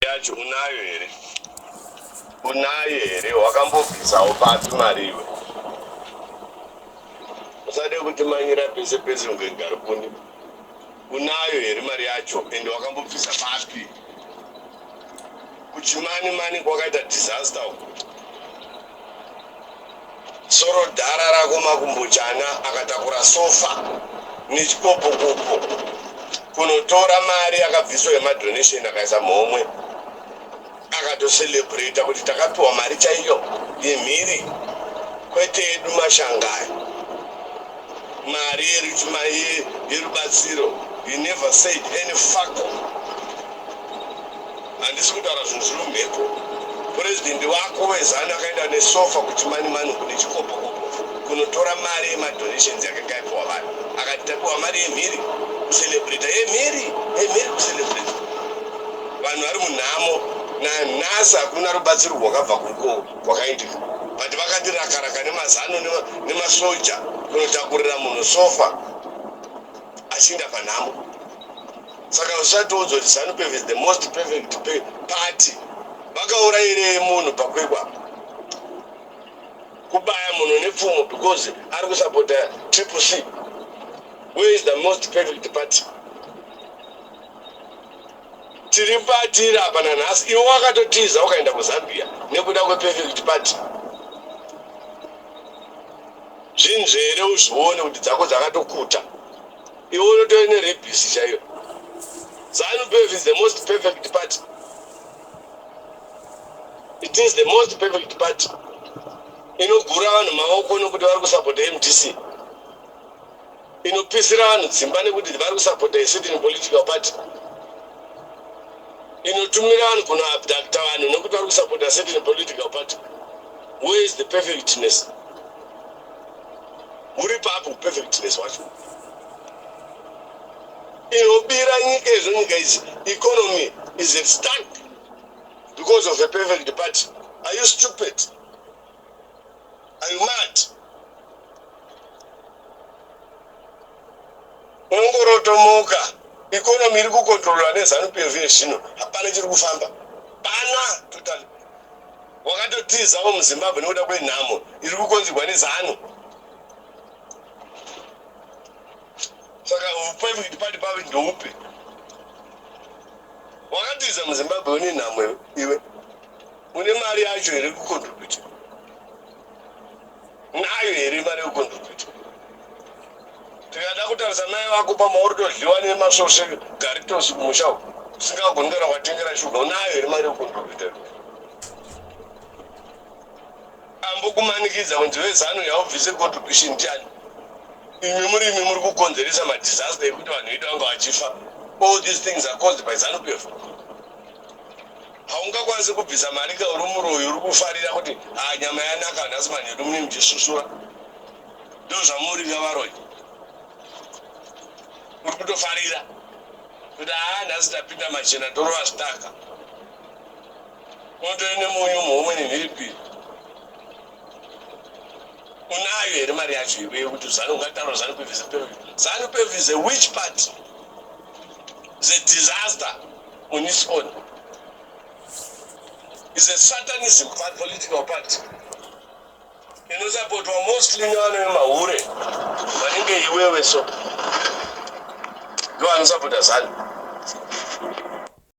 Yacho unayo here? Unayo here? Wakambobvisawo papi mari iwe? Usade kutimanyira pese pese kunge garukuni. Unayo here mari yacho ende wakambobvisa papi? Kuchimani mani kwakaita disaster uko. Soro dhara rako makumbo chana akatakura sofa nechikopokopo kunotora mari yakabviswa yemadonation akaisa muhomwe akatocelebrata kuti takapiwa mari chaiyo yemhiri kwete yedu mashangaya mari yerubatsiro. You never said any fuck. Handisi kutaura zvinhu zviri mumhepo. Purezidendi wako weZanu akaenda nesofa kuChimanimani uko nechikopokopo kunotora mari yemadonations yakanga yapiwa vanhu. Akati tapiwa mari yemhiri kucelebrata yemhiri yemhiri kucelebrata. Vanhu vari munhamo nanhasi hakuna rubatsiro rwakabva kuko kwakaitika. But vakati rakaraka nemazano nemasoja kunotakurira munhu sofa achiinda panhamo. Saka usatiudza kuti Zanu PF is the most perfect party. Vakaurayirei munhu paKwekwe apa? Kubaya munhu nepfumo because ari kusapota Triple C. Where is the most perfect party? Tiri patiri apa nanhasi. Iwe wakatotiza ukaenda kuZambia nekuda kweperfect party. Zvinzvere uzvione kuti dzako dzakatokuta. Iwe unotori nerabbies chaiyo. Zanu PF is the most perfect party. It is the most perfect party. Inogura vanhu maoko nekuti vari kusapota MDC. Inopisira vanhu dzimba nekuti vari kusapota a certain political party. Inotumira vanhu kunoabducta vanhu nekuti vari kusapota certain political party. Where is the perfectness? Uri papi uperfectness wacho? Inobira nyika izvo nyika idzi economy is at stuck because of a perfect party. Are you stupid? Are you mad? Unongorotomoka economy iri kukontrolwa neZanu PF yezvino hapana chiri kufamba pana totally. Wakatotizawo muZimbabwe nekuda kwenhamo iri kukonzerwa neZanu. Saka uperfect party papi ndoupi? Wakatiza muZimbabwe une nhamo iwe. Une mari yacho here kucontribute? Nayo here mari yekucontribute? Tikada kutarisa mai vako pamauri todliwa nemasvosve garitos kumusha uko. Usingagoni kana kuvatengera shuga unayo here mari yekucontribute? Ambokumanikidza kunzi veZanu yaubvise contribution ndiani? Imi muri imi muri kukonzeresa madisaster ekuti vanhu vedu vanga vachifa. All these things are caused by Zanu PF. Haungakwanisi kubvisa mari ka uri muroyi uri kufarira kuti ah nyama yanaka nhasi manheru mune muchisvusvura. Ndozvamuri ka varoyi. Uri kutofarira kuti ah nhasi tapinda machena torova zvitaka. Unotori nemunyu muhomwe nemhiripiri. Unayo here mari yacho iwe yekuti Zanu ungataura Zanu PF is a perfect. Zanu PF is a witch party. Is a disaster on its own. Is a satanism political party. Inosapotwa mostly nevana vemahure vanenge iwewe so. Ndivo vanosapota Zanu.